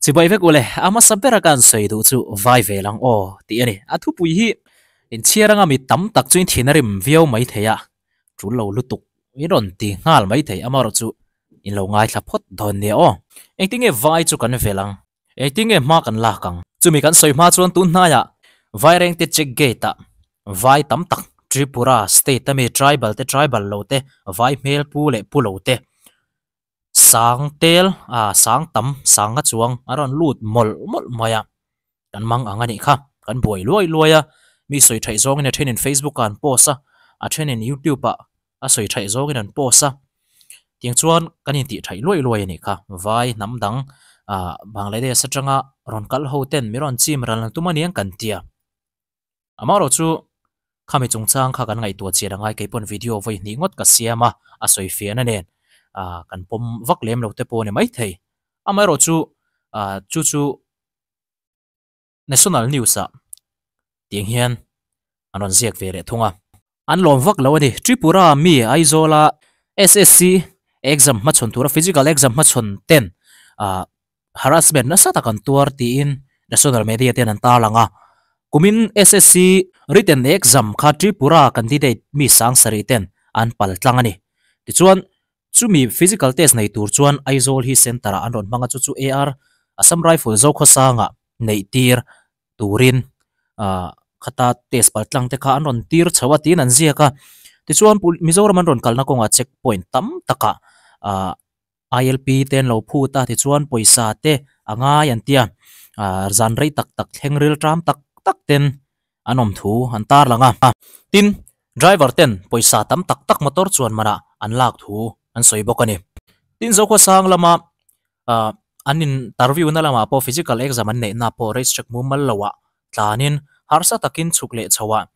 Chibai vek ule, a hmasa bera ka han sawi duh chu vai ve lang aw tih a ni. A thupui hi inchhiar anga mi tam tak chu in thin a rim viau mai thei a, tul lo lutuk in rawn ti nghal mai thei amaherawh chu in lo ngaithla phawt dawn nia aw. Engtinge vai chu kan vel ang? Engtinge hma kan lak ang? Chumi kan sawi hma chuan tun hnaiah Vairengte check gate ah vai tam tak Tripura state ami tribal te tribal lo te vai hmel pu leh pu lo te sang tel ah sang tam sanga chuang a rawn lut mawlh mawlh mai a kan mang ang a nih kha kan buai luai luai a mi sawi theih zawngin a thenin Facebook ah an post a a thenin YouTube ah a sawi theih zawngin an post a tiang chuan kan intih theih luai luai a nih kha vai hnam dang ah Bangladesh atanga rawn kal ho ten mi rawn chim ral an tum aniang kan tia. Amaherawh chu khami chungchang kha kan ngaihtuah chian angai kei pawn video vawi hnih ngawt ka siam a, a sawi fiahna nen ah kan pawm vak lem lo te pawh a ni maithei. Amaherawh chu ah chu chu National News ah tiang hian an rawn ziak ve leh thung a. An lawm vak lo a ni. Tripura mi Aizawla SSC exam hmachhawn tura physical exam hmachhawn ten ah Harassment nasa tak an tuar tiin national media ten an tarlang a. Kumin SSC written exam kha Tripura candidate mi sang sarih ten an pal tlang a ni. Tichuan, chumi physical test nei tur chuan Aizawl hi centre ah an rawn hmang a, chu chu AR Assam Rifle Zokhawsanga neih tir turin khata test pal tlang te kha an rawn tir chho a tiin an ziak a. Tichuan, Mizoram an rawn kalna kawngah check point tam takah ILP te an lo phut a tichuan pawisa te a ngai an tia ah zan rei tak tak thleng ril ṭam tak tak ten an awm thu an tar lang a tin driver ten pawisa tam tak tak motor chuan manah an lak thu an sawi bawk a ni tin Zokhawsang lama ah an interview na lamah pawh physical exam an neih na pawh race track mumal loh ah tlanin harsa takin chhuk leh chho ah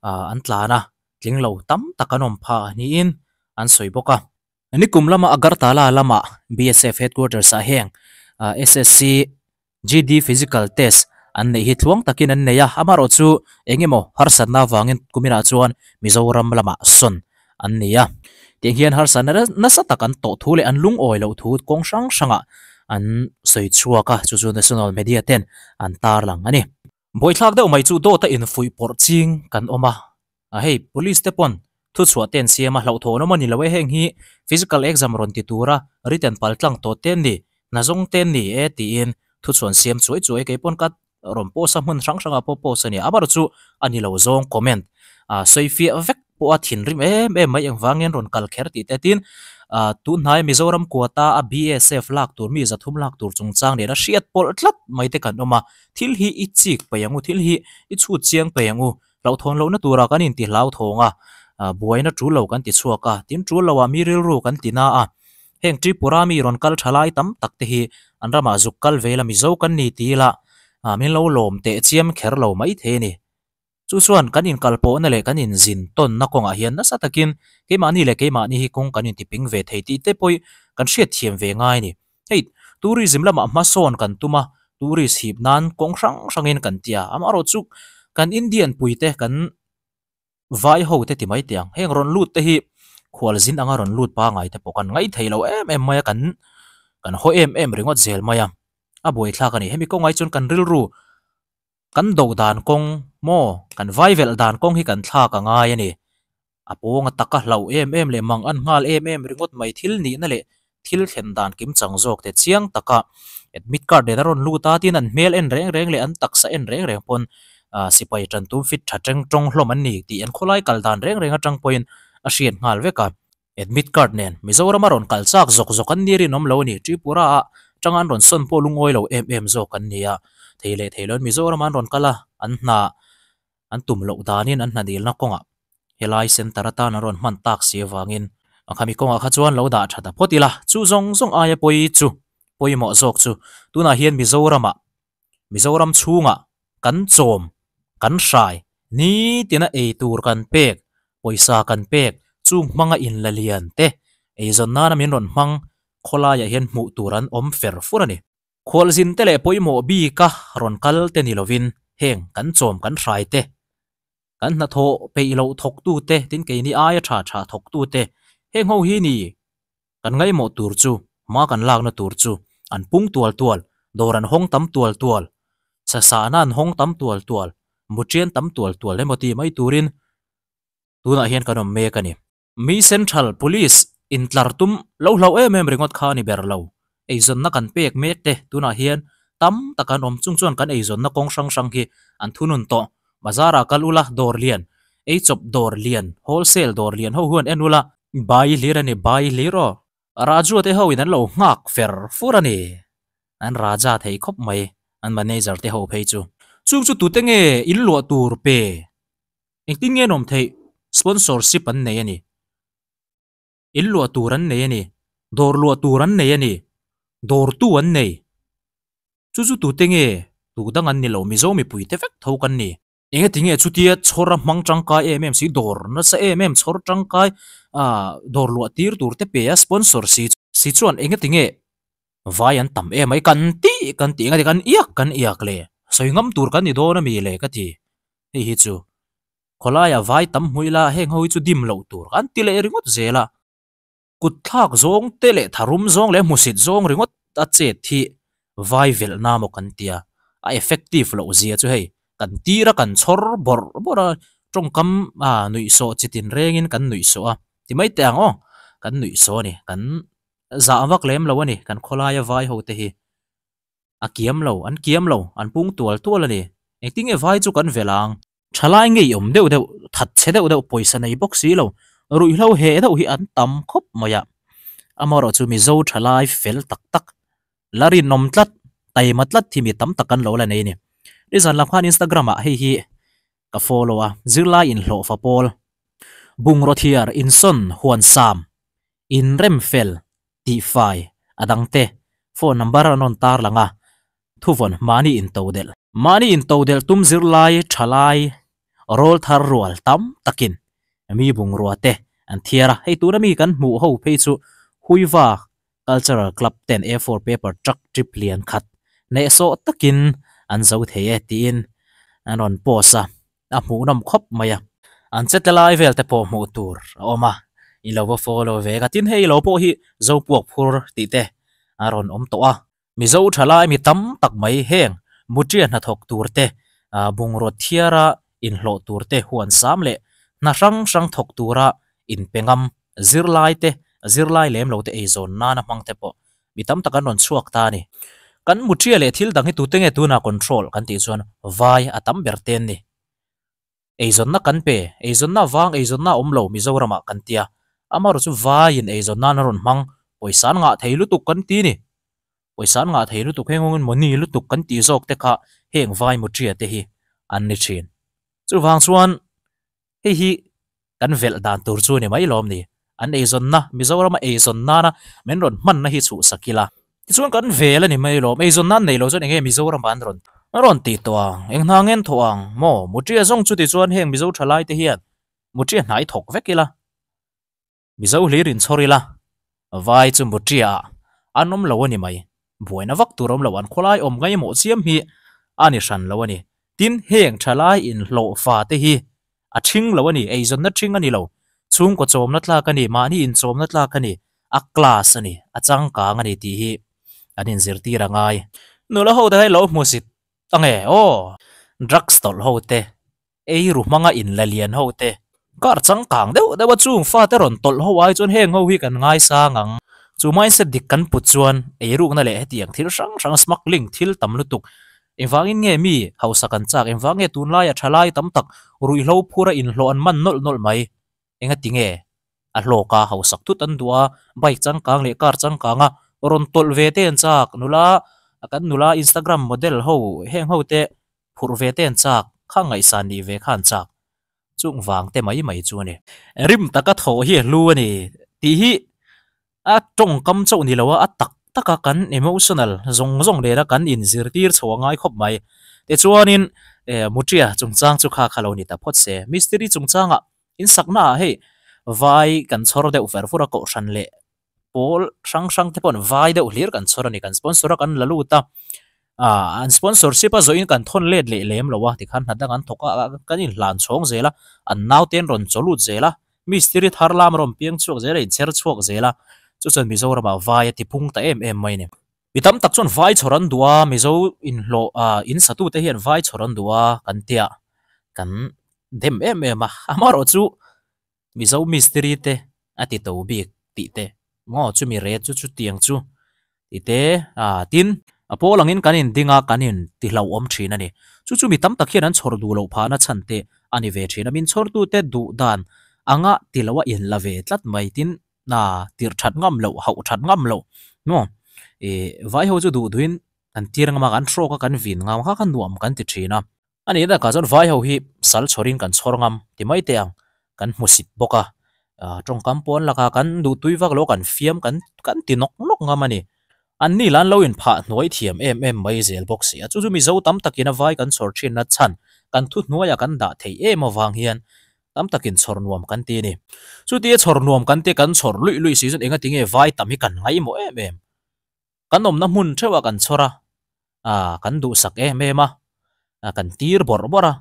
ah an tlan a tling lo tam tak an awm phah niin an sawi bawk a. Nikum lama Agartala lama BSF headquarters ah heng SSC GD physical test an neih hi tluang takin an nei a, amaherawh chu eng emaw harsatna avangin kuminah chuan Mizoram lamah sawn an ni a. Tiang hian harsatna nasa tak an tawh thu leh an lungawi loh thu kawng hrang hrangah an sawi chhuak a, chu chu national media ten an tarlang a ni. Buaithlak deuh mai chu dawta infuih pawrh ching kan awm a, A hei police te pawn thuchhuah te an siam a, hlauhthawn awm a ni lo e, heng hi physical exam rawn ti tura written pal tlang tawh te an ni, hna zawng te an ni e tiin thuchhuah an siam chuai chuai, kei pawn ka rawn post a hmun hrang hrangah pawh post a ni a, amaherawh chu a ni lo zawng comment ah sawi fiah vek pawh a thinrim em em mai engvangin rawn kal kher tih te tin ah tunhnai Mizoram quota a BSF lak tur mi zathum lak tur chungchang nen a hriat pawlh tlat mai te kan awm a, thil hi i chik peih ang u, thil hi i chhut chiang peih ang u. Hlauhthawn lohna turah kan inti hlauthawng a, buaina tul lo kan ti chhuak a, tin tul loah mi rilru kan ti na a. Heng Tripura mi rawn kal tha lai tam tak te hi an ramah zuk kal ve la Mizo kan ni ti ila min lo lawm teh chiam kher lo mai thei a ni. Chu chuan kan inkal pawhna leh kan inzin tawnna kawngah hian nasa takin keimahni leh keimahni hi kawng kan intiping ve thei tih te pawh kan hriatthiam ve ngai a ni. Hei, tourism lamah hmasawn kan tum a, tourist hip nan kawng hrang hrangin kan ti a, amaherawh chu kan Indian puite kan vai ho te ti mai teh ang, heng rawn lut te hi khualzin anga rawn lut pangai te pawh kan ngaithei lo em em mai a, kan kan haw em em ringawt zel mai a, a buaithlak a ni. Hemi kawngah hi chuan kan rilru kan do dan kawng maw kan vai velh dan kawng hi kan thlak a ngai a ni. A pawng a taka hlauh em em leh mang an nghal em em ringawt mai thil nihna leh thil thlen dan kim chang zawk te chiang taka admit card nen a rawn lut a tin an hmel en reng reng leh an taksa en reng reng pawn ah sipai tan tum fit tha teng tawng hlawm an ni tih an khawlai kal dan reng reng atang pawhin a hriat nghal vek a. Admit card nen Mizoram a rawn kal chak zawk zawk an ni rinawm lo a ni. Tripura ah tanga an rawn sawn pawh lungawi lo em em zawk an ni a, thei leh thei loin Mizoram an rawn kal a an hna An tum loh danin an hna dilna kawngah helai centre atan an rawn hman tak si avangin a khami kawngah kha chuan lo dah tha ta phawt ila. Chu zawng zawng aia pawi chu pawimawh zawk chu tunah hian Mizoramah Mizoram chhungah kan chawm kan hrai nitina ei tur kan pek pawisa kan pek chung hmanga inla lian te eizawn nana min rawn hmang khawlaiah hian hmuh tur an awm fer fur a ni. Khualzin te leh pawimawh bika rawn kal te ni lovin heng kan chawm kan hrai te, kan hnathawh peih loh thawktu te tin keini aia tha tha thawktu te heng ho hi ni kan ngaihmawh tur chu hma kan lakna tur chu an pung tual tual. Dawr an hawng tam tual tual, sasahna an hawng tam tual tual, mutian tam tual tual emaw tih mai turin tunah hian kan awm mek a ni. Mi Central Police intlar tum lo hlauh em em ringawt kha a ni ber lo. Eizawnna kan pek mek te tunah hian tam tak an awm chung chuan kan eizawnna kawng hrang hrang hi an thunun tawh. Bazar ah kal ula dawr lian, eichawp dawr lian, wholesale dawr lian ho huan en ula. Bai hlir a ni, bai hlir aw. Raju te ho in an lo nghak fer fur a ni. An raja thei khawp mai, an manager te ho phei chu. Chung chu tute nge in luah tur pe? Engtin nge an awm theih? Sponsorship an nei a ni. In luah tur an nei a ni. Dawr luah tur an nei a ni. Dawrtu an nei. Chu chu tute nge? Tu dang an ni lo, Mizo mipui te vek tho kan ni. Engati nge chutia chhawr a hmang tangkai em em si, dawr nasa em em chhawr tangkai ah dawr luah tir tur te pe a sponsor si si chuan engati nge vai an tam em ai kan tih kan tih engati kan iak kan iak le sawi ngam tur kan ni dawn ami le ka ti hei hi chu khawlaiah vai tam hmuih la heng ho hi chu dim loh tur kan ti leh ringawt zel a. Kut thlak zawng te leh tharum zawng leh hmusit zawng ringawt a chet hi vai velhna maw kan tia, a effective loh zia chu hei kan tir a kan chhawr bawrh bawrh a, tawngkam ah nuihsawh chi tin rengin kan nuihsawh a, ti mai teh ang aw, kan nuihsawh a ni, kan zah vak lem lo a ni kan khawlaia vai ho te hi. A kiam lo, an kiam lo, an pung tual tual a ni. Engtin nge vai chu kan velh ang? Thalai ngei awm deuh deuh, that chhe deuh deuh pawisa nei bawk si lo, ruihhlo heh deuh hi an tam khawp mai a. Amaherawh chu Mizo thalai fel tak tak, la rinawm tlat, taima tlat hi mi tam tak kan lo la nei a ni. Nizan lam khan Instagram ah hei hi ka follow a, zirlai inhlawhfa pawl, bungraw thiar, insawn, huansam, inrem fel tihfai a dangte phone number an rawn tar lang a, thuvawn mahni intodelh. Mahni intodelh tum zirlai thalai rawl thar rual tam takin mi bungrua te an thiar a, hei tuna mi kan hmuh ho phei chu Huiva Cultural Club ten A4 paper truck trip lian khat hnehsawh takin an zo thei e tiin an rawn post a. a hmuhnawm khawp mai a, an che te lai vel te pawh hmuh tur a awm a, i lo va follow ve ka tin hei lo pawh hi Zopuak phur tih te a rawn awm tawh a, Mizo thalai mi tam tak mai heng Mutia hnathawk tur te, bungraw thiara inhlawh tur te huan sam leh hna hrang hrang thawk tura inpengam zirlai te, zirlai lem lo te eizawn nana hmang te pawh mi tam tak an rawn chhuak ta a ni. Kan muṭia leh thil dang hi tute nge tuna control kan tih chuan vai a tam ber te an ni. Eizawnna kan pe, eizawnna vang eizawnna a awm lo Mizoramah kan tia. Amaherawh chu vaiin eizawn nan a rawn hmang, pawisa an ngah thei lutuk kan ti ni. Pawisa an ngah thei lutuk heng awngin money lutuk kan tih zawk te kha heng vai muṭia te hi an ni ṭhin. Chuvang chuan Hei hi kan velh dan tur chu ni mai lawm ni. An eizawnna, Mizorama eizawn nana min rawn hmanna hi chhuhsak ila. Tichuan kan vel a ni mai lawm. Eizawn nan nei lo chuan enge Mizorama an rawn an rawn tih tawh ang? Eng hna ngen thawh ang maw? Muṭia zawng chu tichuan heng Mizo thalai te hian muṭia hnai thawk vek ila. Mizo hlir inchhawr ila, vai chu Muṭia ah an awm lo a ni mai. Buaina vak tur awm lo, an khawlai awm ngaimawh chiam hi a ni hran lo a ni. Tin, heng thalai inhlawh fa te hi a ṭhing lo a ni, eizawnna ṭhing a ni lo, chhungkaw chawmna tlak a ni, mahni inchawmna tlak a ni, a class a ni, a changkang a ni tih hi an inzirtir a ngai. Nula ho te hi lo hmusit ange aw, drugs tawlh ho te Ei ru hmanga in la lian ho te. Kar changkang deuh deuh a chung fate rawn tawlh ho ai chuan heng ho hi kan ngaisang ang. Chu mindset dik kan put chuan ei rukna leh hetiang thil hrang hrang smuggling thil tam lutuk. Engvangin nge mi hausa kan chak? Engvang nge tunlaia thalai tam tak ruihhlo phura inhlawh an man nawlh nawlh mai? Engati nge a hlawk a hausak thut an duh a, bike changkang leh car changkang a rawn tawlh ve te an chak. Nula kan nula instagram model ho heng ho te phurh ve te an chak, kha ngaihsan nih ve kha an chak. Chung vang te mai mai chu a ni. Rim taka thawh hi a hlu a ni tih hi a tawngkam chauh ni lo a, a tak taka kan emotional zawng zawng nena kan inzirtir chho a ngai khawp mai. Tichuanin Mutia chungchang chu kha kha lo ni ta phawt se. Mistiri chungchangah insaknaah hei vai kan chhawr deuh fer fur a kohhran leh pawl hrang hrang te pawh an vai deuh hlir kan chhawr a ni kan sponsor a kan la lut a ah an sponsorship a zawhin kan thawn let leh lem lo a tikhan hna dang an thawk a kan inhlan chhawng zel a an naute an rawn chaw lut zel a mistiri thar lam a rawn piang chhuak zel a inchher chhuak zel a chu chuan Mizoramah vai a ti phung ta em em mai a ni. Mi tam tak chuan vai chhawr an duh a, Mizo inhlawh ah in satute hian vai chhawr an duh a kan tia kan dem em em a, amaherawhchu Mizo mistiri te a ti to bik tih te maw chumi rate chu chutiang chu tih te ah tin a pawl angin kan inding a kan in ti hlauhawm thin a ni. Chu chu mi tam tak hian an chhawr duh loh phahna chhan te a ni ve thin a, min chhawrtute duh dan anga ti lo a inla ve tlat mai tin hna tirh that ngam loh hauh that ngam loh maw ih vai ho chu duh duhin kan tir ngam a kan hrawk a kan vin ngam a kha kha nuam kan ti thin a a nih takah chuan vai ho hi sal chhawrin kan chhawr ngam ti mai teh ang kan hmu sit bawk a ah tawngkam pawn lakah kan duh tui vak lo kan fiam kan kan ti nawk nawk ngam a ni an ni lah an lo inphah hnuai thiam em em mai zel bawk si a chu chu mizo tam takin a vai kan chhawr thinna chhan kan thuhnuaiah kan dah theih em avang hian Tam takin chhawr nuam kan ti a ni. Chutia chhawr nuam kan tia kan chhawr luih luih si chuan enga tinge vai tam hi kan ngaihmawh em em. Kan awmna hmun theuhah kan chhawr a, ah kan duhsak em em a, kan tir bawrh bawrh a.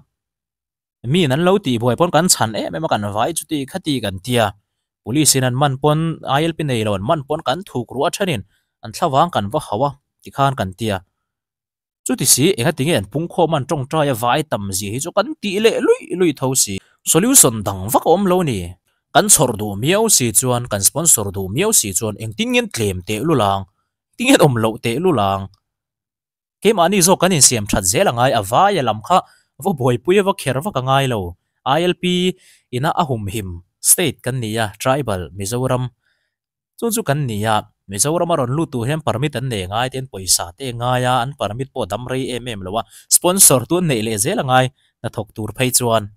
Miin an lo tih buai pawn kan chhan em em a, kan vai chuti khati kan tia. Police in an man pawn ILP nei lo an man pawn kan thuk ruah thenin an thlavang kan va hauh a tikhan kan tia. Chuti si, enga tinge an pungkhawm an tawngtai a vai tam zia hi chu kan tih leh luih luih tho si. Solution dang vak a awm lo ni. Kan chhawr duh miau si chuan, kan sponsor duh miau si chuan engtin nge an tlem teh lul ang, engtin nge an awm loh teh lul ang. Keimahni zawk kan insiam that zel a ngai, a vai a lam kha va buaipui a va kher vak a ngai lo. ILP ina a humhim state kan ni a, tribal Mizoram Chu chu kan ni a, Mizoram a rawn lut tur hian permit an nei ngai te an pawisa te a ngai a, an permit pawh a dam rei em em lo a, sponsor tu an neih leh zel a ngai hnathawk tur phei chuan.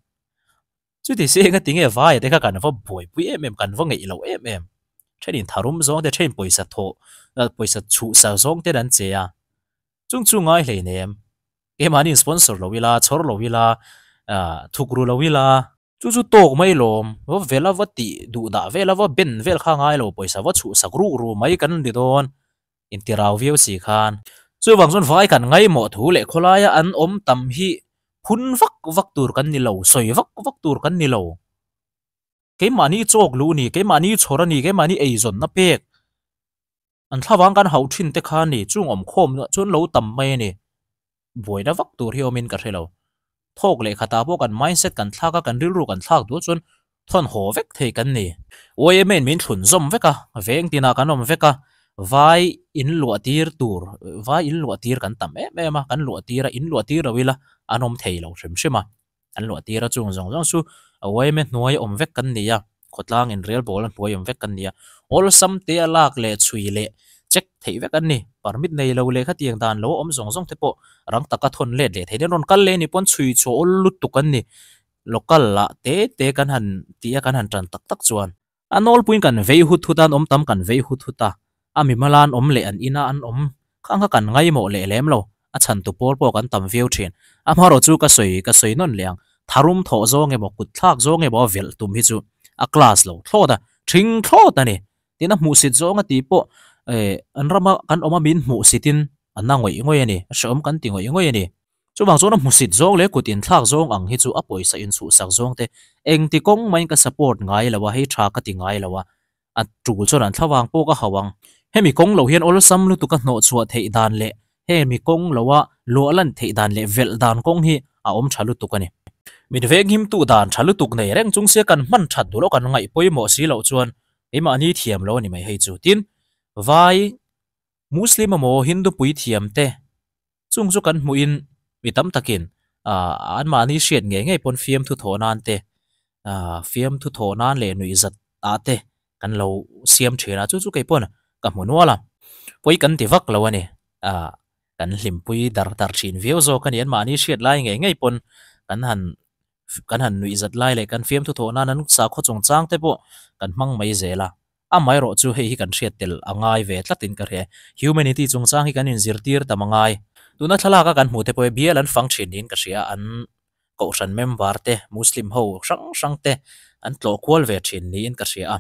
Chuti si enga tinge vaia te kha kan va buaipui em em, kan va ngeih loh em em. Thenin tharum zawng te, thenin pawisa thawh, pawisa chhuhsa zawng ten an che a, chung chu ngai hleinem. Keimahni sponsor lo ila, chhawr lo ila, thuk ru lo ila. Chu chu tawk mai lawm, va vel a va tih duh dah vel a va ben vel kha ngai lo, pawisa va chhuh sak ruk ru mai kan ni dawn inti rau viau si khan. Chuvang chuan vai kan ngaimawh thu leh khawlaia an awm tam hi phun vak vak tur kan ni lo, sawi vak vak tur kan ni lo. Keimahni chawk luh a ni, keimahni chhawr a ni, keimahni eizawnna pek. An thlavang kan hauh thin te kha ni chung awm khawm chuan lo tam mai a ni. Buaina vak tur hi awmin ka hre lo. Thawk leh khatah pawh kan mindset kan thlak a, kan rilru kan thlak duh chuan thawn haw vek thei kan ni. YMA in min thlun zawm vek a, veng tinah kan awm vek a, vai in luah tir tur, vai in luah tir kan tam em em a, kan luah tir a, in luah tir lo ila an awm thei lo hrim hrim a. An luah tir a, chung zawng zawng chu a uaime hnuai awm vek kan ni a, khawtlang in rel bawl a hnuai awm vek kan ni a, awlsam te a lak leh chhui leh check theih vek an ni, permit nei lo leh khatiang dan lo awm zawng zawng te pawh rang taka thawn let leh theih an rawn kal leh ni pawn chhui chhuah awl lutuk an ni, local ah te te kan han tih a kan han tan tak tak chuan. A nawlpuiin kan vei hut hut a, an awm tam kan vei hut hut a, a mimala an awm leh an ina an awm kha ang kha kan ngaimawh leh lem lo, a chhantu pawl pawh kan tam viau thin. Amaherawh chu ka sawi ka sawi nawn leh ang, tharum thawh zawng emaw kut thlak zawng emaw a velh tum hi chu a class lo thlawt a, thing thlawt a ni. Tin a hmuhsit zawng a tih pawh eh an rama kan awm a min hmuhsitin a na ngawih ngawih a ni, a hrehawm kan ti ngawih ngawih a ni. Chuvang chuan a hmusit zawng leh kut inthlak zawng ang hi chu a pawisa inchhuhsak zawng te engti kawng mahin ka support ngai lo a, hei tha ka ti ngai lo a, a tul chuan an thlavang pawh ka hauh ang. Hemi kawng lo hian awlsam lutuk a hnawhchhuah theih dan leh hemi kawng lo a luah lan theih dan leh velh dan kawng hi a awm tha lutuk a ni. Min venghimtu dan tha lutuk nei reng chung sia kan hman that duh loh kan ngaih pawimawh si loh chuan keimahni thiam lo a ni mai hei chu. Tin, vai Muslim emaw Hindu puithiam te Chung chu kan hmuhin mi tam takin ah anmahni hriat ngei ngei pawn fiamthu thawh nan te ah fiamthu thawh nan leh nuihzat ah te kan lo siam thin a chu chu kei pawn ka hmu nual a pawi kan ti vak lo a ni ah kan hlimpui dar dar thin viau zawk a ni anmahni hriat lai ngei ngei pawn kan han kan han nuihzat lai leh kan fiamthu thawh nan an sakhaw chungchang te pawh kan hmang mai zel a. Amaherawh chu hei hi kan hriat tel a ngai ve tlatin ka hria. Humanity chungchang hi kan inzirtir tam a ngai. Tuna thlalak a kan hmuh te pawh hi bial an fang thin niin ka hria a, an kohhran member te, Muslim ho hrang hrang te an tlawh kual ve thin niin ka hria a.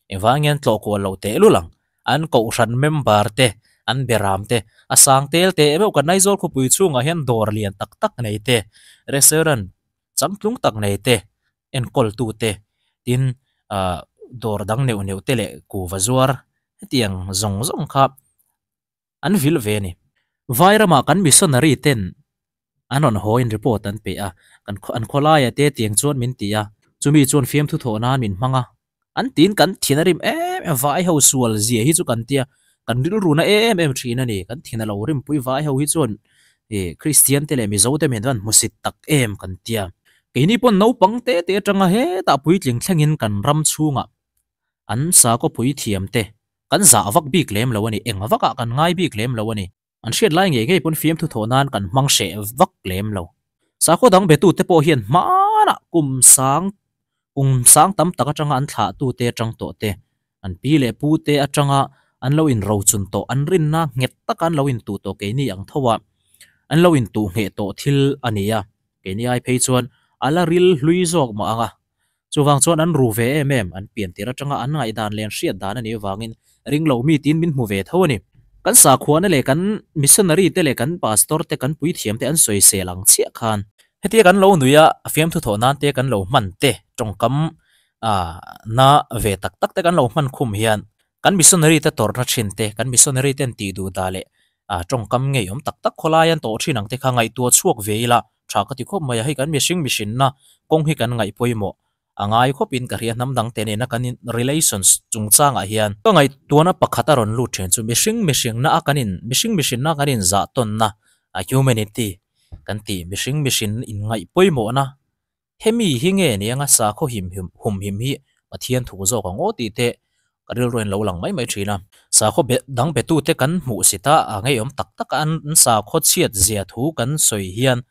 Engvangin an tlawh kual lo tehlul ang? An kohhran member te, an beram te, a sang tel teh meuh kan Aizawl khawpui chhungah hian dawr lian tak tak nei te, restaurant changtlung tak nei te, enkawltu te, tin ah dawr dang neuh neuh te leh kuva zuar hetiang zawng zawng kha. An vil ve a ni. Vairamah kan missionary ten an rawn haw in report an pe a, kan an khawlaia te tiang chuan min ti a, chumi chuan fiamthu thawh nan min hmang a, an tiin kan thin a rim em em vai ho sual zia hi chu kan tia, kan rilruna em em thin a ni, kan thin a lo rimpui vai ho hi chuan ih Kristian te leh Mizo te min van hmusit tak em kan tia. Keini pawn naupang te te atanga hetah puitling thlengin kan ram chhungah an sakhaw puithiam te kan zah vak bik lem lo a ni, eng vakah kan ngai bik lem lo a ni. An hriat lai ngei ngei pawn fiamthu thawh nan kan hmang hreh vak lem lo. Sakhaw dang betute pawh hian hmanah kum sang kum sang tam tak atanga an thlahtute atang tawh te, an pi leh pute atanga an lo inrochun tawh, an rinna nghet taka an lo intuh tawh keini ang tho a, an lo intuh ngheh tawh thil a ni a, keini ai phei chuan a la ril hlui zawk mah ang a. Chuvang chuan an ru ve em em, an pian tir atanga an ngaihdan leh an hriat dan a nih avangin ring lo mi tiin min hmu ve tho a ni. Kan sakhuana leh kan missionary te leh kan pastor te kan puithiam te an sawisel ang chiah khan hetia kan lo nui a, a fiamthu thawh nan te kan lo hman te, tawngkam na ve tak tak te kan lo hman khum hian kan missionary te tawrhna thin te, kan missionary ten tih duh dah leh tawngkam ngeiawm tak tak khawlai an tawh thin ang te kha ngaihtuah chhuak ve ila Tha ka ti khawp mai a, hei kan mihring mihrinna kawng hi kan ngaih pawimawh a ngai khawpin ka hria hnam dang te nena kan in relations chungchangah hian ka ngaihtuahna pakhat a rawn lut thin chu mihring mihringna a kan in mihring mihrinna kan in zah tawnna a humanity kan ti mihring mihrin in ngaih pawimawhna hemi hi nge ni anga sakhaw him him hum him hi Pathian thu zawk ang aw tih te Ka rilru in lo lang mai mai thin a. Sakhaw be dang betute kan hmuh si ta a ngeiawm tak tak a, an sakhaw chhiat zia thu kan sawi hian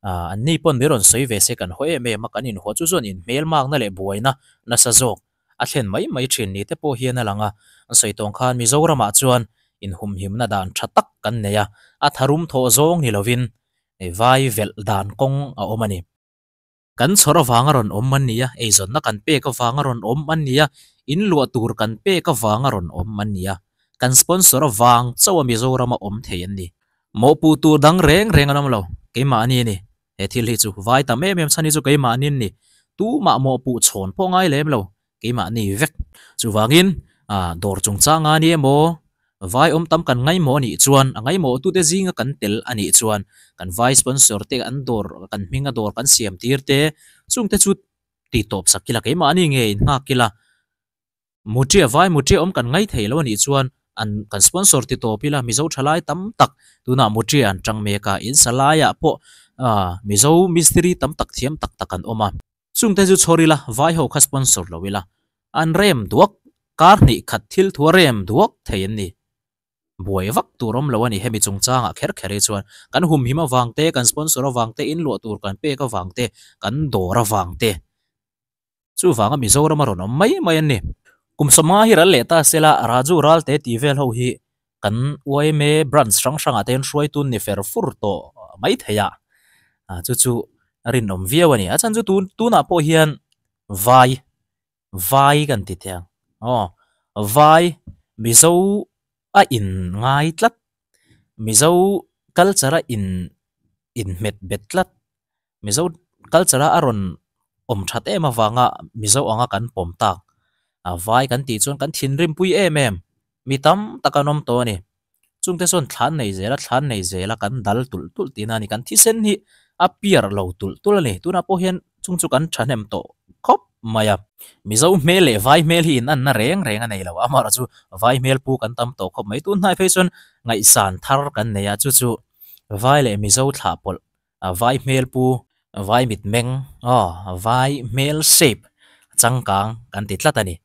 an ni pawn mi rawn sawi ve se kan haw em em a, kan inhaw chu chuan inhmelmakna leh buaina nasa zawk a thlen mai mai thin ni te pawh hian a lang a. An sawi tawng khan Mizoramah chuan inhumhimna dan tha tak kan nei a, a tharum thawh zawng ni lovin vai velh dan kawng a awm a ni. Kan chhawr avanga rawn awm an ni a, eizawnna kan pek avanga rawn awm an ni a, in luah tur kan pek avanga rawn awm an ni a, kan sponsor avang chauha Mizorama awm thei an ni. Mawhpuh tur dang reng reng an awm lo, keimahni a ni. He thil hi chu vai tam em em chhan hi chu keimahni an ni. Tumah mawhpuh chhawn pawh ngai lem lo, keimahni vek. Chuvangin, dawr chungchanga ni emaw, vai awm tam kan ngaihmawh a nih chuan, a ngaihmawhtute zinga kan tel a nih chuan, kan vai sponsor te an dawr, kan hminga dawr kan siam tir te, chungte chu ti tawp sak ila, keimahni nge in nghak ila, mutia vai mutia awm kan ngai thei lo a nih chuan, an kan sponsor ti tawp ila, Mizo thalai tam tak tunah mutia an tang mek a, in sa laiah pawh Mizo mistiri tam tak thiam tak tak an awm a. Chungte chu chhawr ila, vai ho kha sponsor lo ila, an rem duak, kar hnih khat thil thu a rem duak thei an ni. Buai vak tur awm lo a ni hemi chungchangah kher kher hi chuan kan humhim avang te, kan sponsor avang te, inluah tur kan pek avang te, kan dawr avang te. Chuvanga Mizoram a rawn awm mai mai an ni. Kum sawmnga hi ral leh ta sela, Raju Ralte tih vel ho hi Kan yma branch hrang hrangah te hian hruaitun ni fer fur tawh mai thei a, chu chu a rinawm viau a ni. A chhan chu tun tunah pawh hian vai vai kan ti thei ang aw vai Mizo a in ngai tlat Mizo culture a in inhmet bet tlat Mizo culture a a rawn awm that em avanga Mizo anga kan pawm tak a vai kan tih chuan kan thinrim pui em em mi tam tak an awm tawh a ni. Chungte chuan thlan nei zel a thlan nei zel a kan dal tulh tulh tihna a ni. Kan thisen hi a piar lo tulh tulh a ni. Tunah pawh hian chung chu kan thahnem tawh khawp mai a. Mizo hmel leh vai hmel hi inanna reng reng a nei lo. Amaherawhchu vai hmel pu kan tam tawh khawp mai. Tun hnai phei chuan ngaihsan thar kan nei a, chu chu vai leh Mizo thlah pawlh a vai hmel pu vai mitmeng aw vai hmel shape changkang kan ti tlat a ni.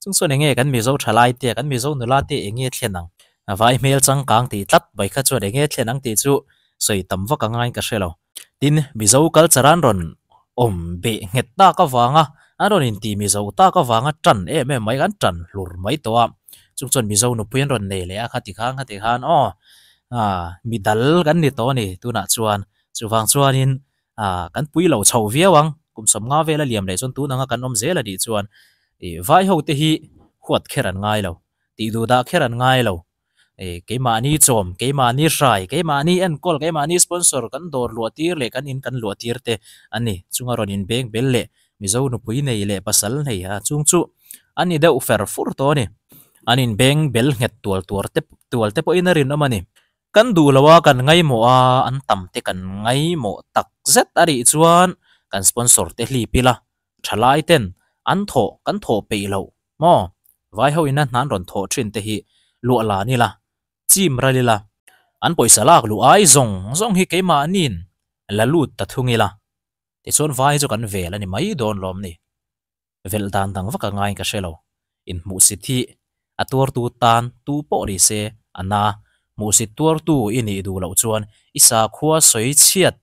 Chung chuan enge kan Mizo thalai te kan Mizo nula te enge thlen ang? A vai hmel changkang tih tlat mai kha chuan enge thlen ang tih chu sawi tam vak a ngaiin ka hre lo. Tin, Mizo culture an rawn awm beh nghet tak avanga an rawn inti Mizo tak avanga tan em em mai kan tan hlur mai tawh a. Chung chuan Mizo nupui an rawn nei leh a khati khan khati khan aw ah mi dal kan ni tawh a ni tunah chuan. Chuvang chuanin ah kan pui lo chho viau ang, kum sawmnga vel a liam leh chuan tun anga kan awm zel a nih chuan ih vai ho te hi huat kher an ngai lo, tih duh dah kher an ngai lo, ih keimahni chawm, keimahni hrai, keimahni enkawl, keimahni sponsor kan dawr luah tir leh kan in kan luah tir te a ni. Chunga rawn inbeng bel leh Mizo nupui nei leh pasal nei a chung chu a ni deuh fer fur tawh a ni. An inbeng bel nghet tual tuar te tual te pawhin a rinawm a ni. Kan duh lo a, kan ngaimawh a, an tam te kan ngaimawh tak zet a rih chuan kan sponsor te hlip ila, thalai ten an thawh kan thawh peih loh maw? Vai ho ina hna an rawn thawh thin te hi luah lan ila, chim ral ila, an pawisa lak luh ai zawng zawng hi keimahniin la lut ta thung ila, tichuan vai chu kan vel a ni mai dawn lawm ni. Velh dan dang vak a ngaiin ka hre lo. Inhmuhsit hi a tuartu tan tu pawh ni se a na. Hmuhsit tuartu i nih duh loh chuan i sakhua sawi chhiat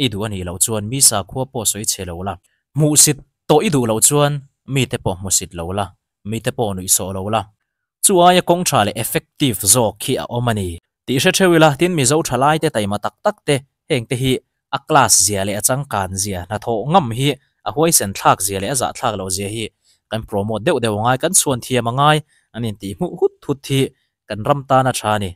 i duh a nih loh chuan mi sakhua pawh sawi chhe lo la. Hmuhsit tawh i duh loh chuan mite pawh hmusit lo la, mite pawh nuihsawh lo la. Chu aia kawng tha leh effective zawk khi a awm a ni. Tih hre theuh ila, tin Mizo thalaite taima tak tak te, heng te hi a class zia leh a changkan zia, hnathawh ngam hi a huaisen thlak zia leh a zah thlak loh zia hi kan promote deuh deuh a ngai, kan chhuan thiam a ngai, an intih hmuh hut hut hi kan ram tan a tha a ni.